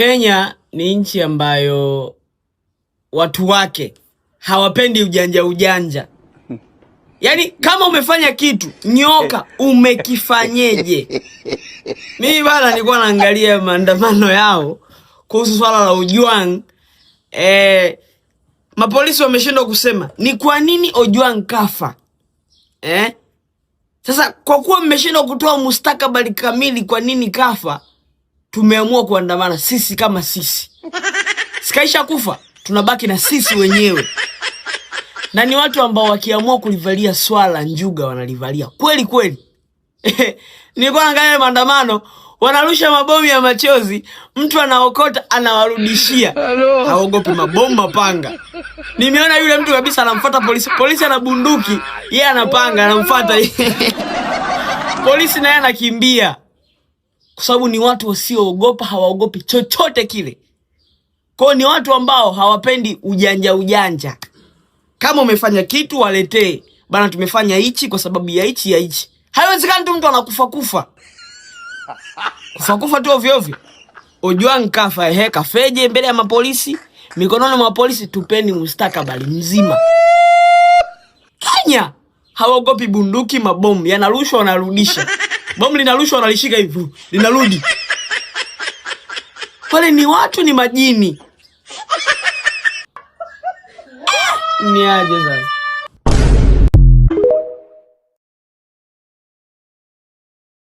Kenya ni nchi ambayo watu wake hawapendi ujanja ujanja. Yaani kama umefanya kitu nyoka, umekifanyeje? Mimi bana nilikuwa naangalia maandamano yao kuhusu swala la Ojwang. Mapolisi wameshindwa kusema ni kwa nini Ojwang kafa. Eh? Sasa kwa kuwa mmeshindwa kutoa mustakabali kamili kwa nini kafa, tumeamua kuandamana sisi kama sisi. Sikaisha kufa, tunabaki na sisi wenyewe. Na ni watu ambao wakiamua kulivalia swala njuga wanalivalia kweli kweli. Nilikuwa naangalia maandamano, wanarusha mabomu ya machozi, mtu anaokota anawarudishia. Haogopi mabomu, mapanga. Nimeona yule mtu kabisa anamfuata polisi, polisi ana bunduki, yeye anapanga anamfuata. Polisi naye anakimbia. Kwa sababu ni watu wasioogopa, hawaogopi chochote kile. Kwao ni watu ambao hawapendi ujanja ujanja. Kama umefanya kitu waletee. Bana, tumefanya hichi kwa sababu ya hichi ya hichi. Haiwezekani tu mtu anakufa kufa. Kufa kufa tu ovyo ovyo. Ojwang kafa, ehe, kafeje mbele ya mapolisi, mikononi mwa polisi, tupeni mustakabali mzima. Kenya hawaogopi bunduki, mabomu yanarushwa, wanarudisha. Bomu linarushwa, wanalishika hivi, linarudi. Wale ni watu, ni majini. Ni aje sasa?